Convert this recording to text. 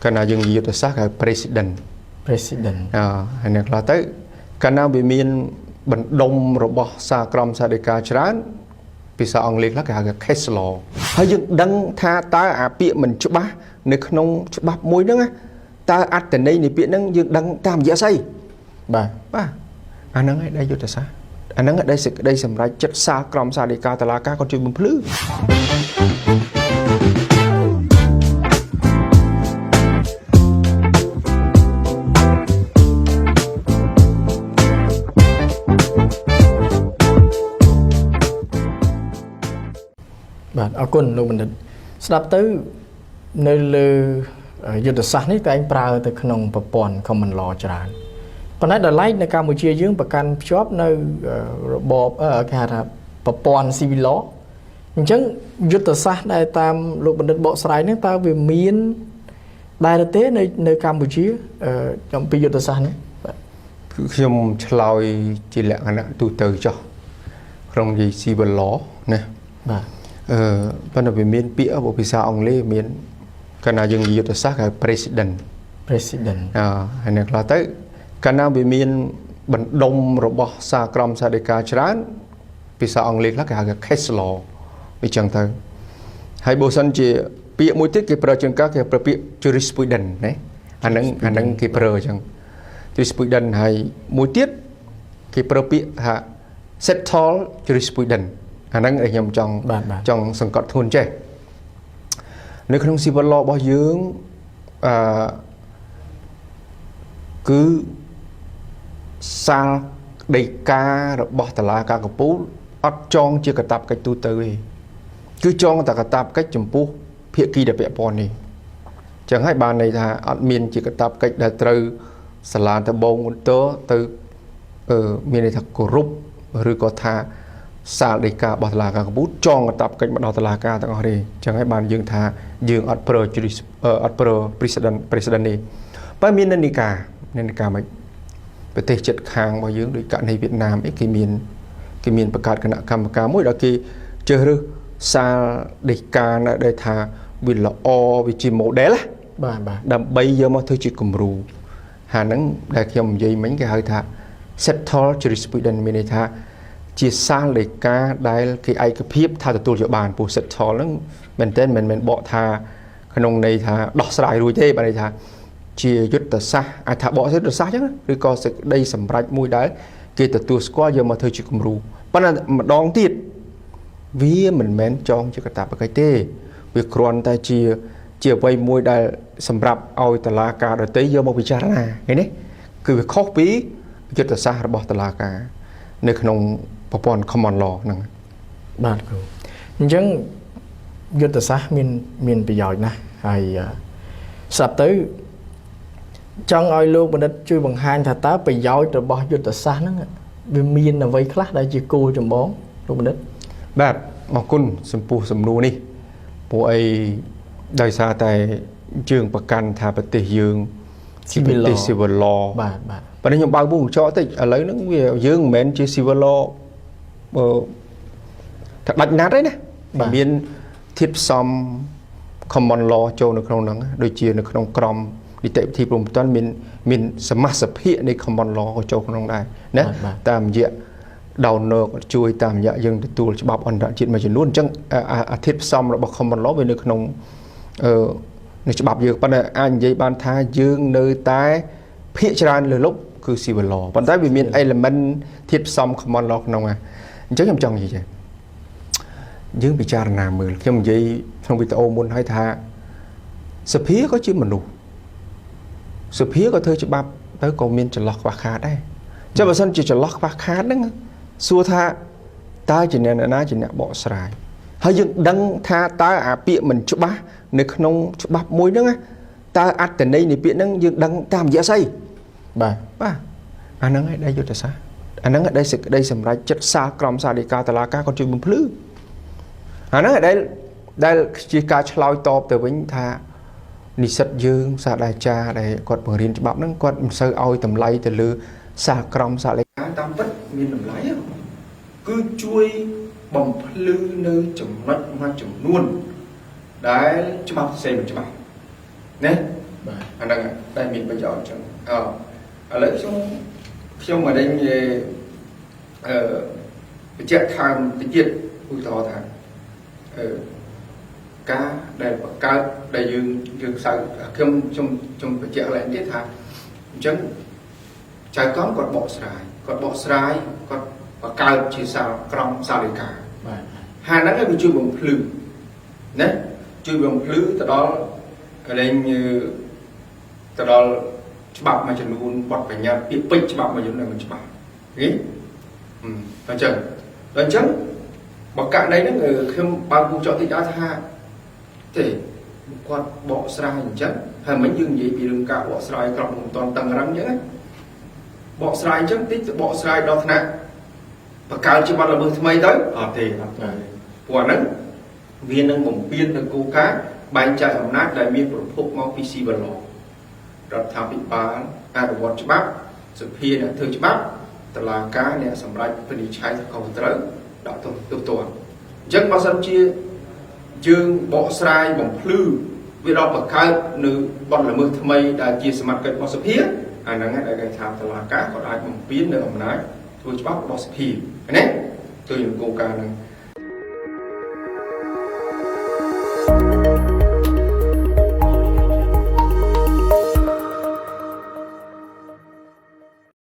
កាលណាយើងនិយាយយុទ្ធសាស្ត្រគេហៅ precedent precedent អើហើយអ្នកខ្លះទៅកាលណាវាមានបណ្ដុំរបស់សាលក្រមសាលដីកាច្រើនភាសាអង់គ្លេសខ្លះគេហៅថា case law ហើយយើងដឹងថាតើអាពាក្យមិនច្បាស់នៅក្នុងច្បាប់មួយហ្នឹងណាតើអត្ថន័យនៃពាក្យហ្នឹងយើងដឹងតាមរយៈស្អី បាទ បាទអាហ្នឹងឯងដែលយុទ្ធសាស្ត្រអាហ្នឹងឯងដែលសេចក្តីសម្រេចចិត្តសាលក្រមសាលដីកាតុលាការគាត់ជួយបំភ្លឺ បាទអរគុណលោកបណ្ឌិតស្ដាប់ទៅនៅលើយុទ្ធសាស្ត្រនេះតែងប្រើទៅក្នុងប្រព័ន្ធ common law ច្រើនប៉ុន្តែដោយឡែកនៅកម្ពុជាយើងប្រកាន់ភ្ជាប់នៅរបបគេហៅថាប្រព័ន្ធ civil law អញ្ចឹងយុទ្ធសាស្ត្រដែលតាមលោកបណ្ឌិតបកស្រាយនេះតើវាមានដែរទេនៅនៅកម្ពុជាអំពីយុទ្ធសាស្ត្រនេះបាទ គឺខ្ញុំឆ្លើយជាលក្ខណៈទូទៅចុះក្នុងនិយាយ civil law ណា បាទ អឺប៉ុន្តែវាមានពាក្យបើភាសាអង់គ្លេសមានកាលណាយើងនិយាយយុទ្ធសាស្ត្រគេហៅ precedent precedent អើហើយអ្នកខ្លះទៅកាលណាវាមានបណ្ដុំរបស់សាលក្រមសាលដីកាច្រើនភាសាអង់គ្លេសខ្លះគេហៅថា case law វាចឹងទៅហើយបើសិនជាពាក្យមួយទៀតគេប្រើជាងការគេប្រើពាក្យ jurisprudence ណាអាហ្នឹងគេប្រើអញ្ចឹង jurisprudence ហើយមួយទៀតគេប្រើពាក្យថា settled jurisprudence អាហ្នឹងដែលខ្ញុំចង់ បាទបាទ ចង់សង្កត់ធ្ងន់ចេះនៅក្នុង civil law របស់យើងអឺគឺសាលដីការបស់តុលាការកំពូលអត់ចងជាកាតព្វកិច្ចទូទៅទេគឺចងតែកាតព្វកិច្ចចំពោះភាគីដែលពាក់ព័ន្ធនេះចឹងហើយបានន័យថាអត់មានជាកាតព្វកិច្ចដែលត្រូវសាលាដំបងឧទ្ធរទៅអឺមានន័យថាគោរពឬក៏ថាសាលដីការបស់តុលាការកំពូលចងកាតព្វកិច្ចមកដល់តុលាការទាំងអស់ទេចឹងហើយបានយើងថាយើងអត់ប្រើ អត់ប្រើ precedent នេះបើមាននិន្នាការនិន្នាការមិនប្រទេសជិតខាងរបស់យើងដូចករណីវៀតណាមអីគេមានបង្កើតគណៈកម្មការមួយដល់គេជ្រើសរើសសាលដីកាណាដែលថាវាល្អវាជា model ណា បាទបាទ ដើម្បីយកមកធ្វើជាគំរូហាហ្នឹងដែលខ្ញុំនិយាយមិញគេហៅថា settled jurisprudence មានន័យថាជាសាលដីកាដែលគេឯកភាពថាទទួលយកបានព្រោះ settle ហ្នឹងមែនទែនមិនមែនបកថាក្នុងន័យថាដោះស្រាយរួចទេបានន័យថាជាយុទ្ធសាស្ត្រអាចថាបកយុទ្ធសាស្ត្រអញ្ចឹងណាឬក៏សេចក្តីសម្រេចមួយដែលគេទទួលស្គាល់យកមកធ្វើជាគំរូប៉ុន្តែម្ដងទៀត វាមិនមែនចងជាកាតព្វកិច្ចទេវាគ្រាន់តែជាជាអ្វីមួយដែលសម្រាប់ឲ្យតុលាការដទៃយកមកពិចារណាឃើញទេគឺវាខុសពីយុទ្ធសាស្ត្ររបស់តុលាការនៅក្នុងប្រព័ន្ធ common law ហ្នឹង បាទគ្រូអញ្ចឹងយុទ្ធសាស្ត្រមានមានប្រយោជន៍ណាស់ហើយស្រាប់ទៅចង់ឲ្យលោកបណ្ឌិតជួយបង្ហាញថាតើប្រយោជន៍របស់យុទ្ធសាស្ត្រហ្នឹងវាមានអ្វីខ្លះដែលជាគោលចម្បងលោកបណ្ឌិត បាទអរគុណចំពោះសំណួរនេះព្រោះអីដោយសារតែយើងប្រកាន់ថាប្រទេសយើងជាប្រទេស civil law បាទបាទ ប៉ុន្តែខ្ញុំបើកវងកញ្ចក់តិចឥឡូវហ្នឹងវាយើងមិនមែនជា civil law អឺថាដាច់ណាត់ទេណា បាទ មានធាតុផ្សំ common law ចូលនៅក្នុងហ្នឹងដូចជានៅក្នុងក្រមនីតិវិធីព្រហ្មទណ្ឌមានមានសមាសភាគនៃ common law ក៏ចូលក្នុងដែរណា បាទ តាមរយៈ donor ក៏ជួយតាមរយៈយើងទទួលច្បាប់អន្តរជាតិមួយចំនួនអញ្ចឹងអាធាតុផ្សំរបស់ common law វានៅក្នុងអឺនៅច្បាប់យើងប៉ុន្តែអាចនិយាយបានថាយើងនៅតែភាគច្រើនលើលុបគឺ civil law ប៉ុន្តែវាមាន element ធាតុផ្សំ common law ក្នុងហ្នឹងអញ្ចឹងខ្ញុំចង់និយាយចេះយើងពិចារណាមើលខ្ញុំនិយាយក្នុងវីដេអូមុនហើយថាសភាក៏ជាមនុស្សសភាក៏ធ្វើច្បាប់ទៅក៏មានចន្លោះខ្វះខាតដែរចុះបើសិនជាចន្លោះខ្វះខាតហ្នឹងសួរថាតើជាអ្នកណាជាអ្នកបកស្រាយហើយយើងដឹងថាតើអាពាក្យមិនច្បាស់នៅក្នុងច្បាប់មួយហ្នឹងណាតើអត្ថន័យនៃពាក្យហ្នឹងយើងដឹងតាមរយៈស្អី បាទ បាទអាហ្នឹងឯងដែលយុទ្ធសាស្ត្រអាហ្នឹងឯងដែលសេចក្តីសម្រេចចិត្តសាលក្រមសាលដីកាតុលាការគាត់ជួយបំភ្លឺអាហ្នឹងឯងដែលដែលជាការឆ្លើយតបទៅវិញថានិស្សិតយើងសាស្ត្រាចារ្យដែលគាត់បង្រៀនច្បាប់ហ្នឹងគាត់មិនសូវឲ្យតម្លៃទៅលើសាលក្រមសាលដីកាតាមពិតមានតម្លៃហ៎គឺជួយបំភ្លឺនៅចំណុចមួយចំនួនដែលច្បាប់ផ្សេងមិនច្បាស់ណា អាហ្នឹងដែលមានប្រយោជន៍អញ្ចឹងអឥឡូវខ្ញុំមកដេញអឺបញ្ជាក់ថែមតិចទៀតឧទាហរណ៍ថាអឺការដែលបង្កើតដែលយើងសៅខ្ញុំបញ្ជាក់ឡើងទៀតថាអញ្ចឹងចៅក្រមគាត់បកស្រាយគាត់បកស្រាយគាត់បង្កើតជាសាលក្រមសាលដីកា បាទ ហាហ្នឹងវាជួយបំភ្លឺណាជួយបំភ្លឺទៅដល់កលែងទៅដល់ច្បាប់មួយចំនួនបទបញ្ញត្តិពាក្យពេចន៍ច្បាប់មួយចំនួនដែលមិនច្បាស់ឃើញអញ្ចឹងដល់អញ្ចឹងបើករណីហ្នឹងខ្ញុំបើកគូចောက်តិចដល់ថាទេគាត់បកស្រាយអញ្ចឹងហើយមិញយើងនិយាយពីរឿងការបកស្រាយក្រមមិនតន់តឹងរឹងអញ្ចឹងណាបកស្រាយអញ្ចឹងតិចទៅបកស្រាយដល់ថ្នាក់បង្កើតជាបទល្មើសថ្មីទៅអត់ទេអត់ទេព្រោះអាហ្នឹងវានឹងបំពេញនៅគោលការណ៍បែងចែកអំណាចដែលមានប្រភពមកពី civil law រដ្ឋាភិបាលអនុវត្តច្បាប់សភាអ្នកធ្វើច្បាប់តុលាការអ្នកសម្រេចវិនិច្ឆ័យខុសត្រូវដាក់ទោសទោសទណ្ឌអញ្ចឹងបើសិនជាយើងបកស្រាយបំភ្លឺវាដល់បង្កើតនៅបទល្មើសថ្មីដែលជាសមត្ថកិច្ចរបស់សភាអាហ្នឹងឯងដែលគេថាតុលាការក៏អាចបំពេញនៅអំណាចធ្វើច្បាប់របស់សភាណាទៅនឹងគោលការណ៍ហ្នឹង។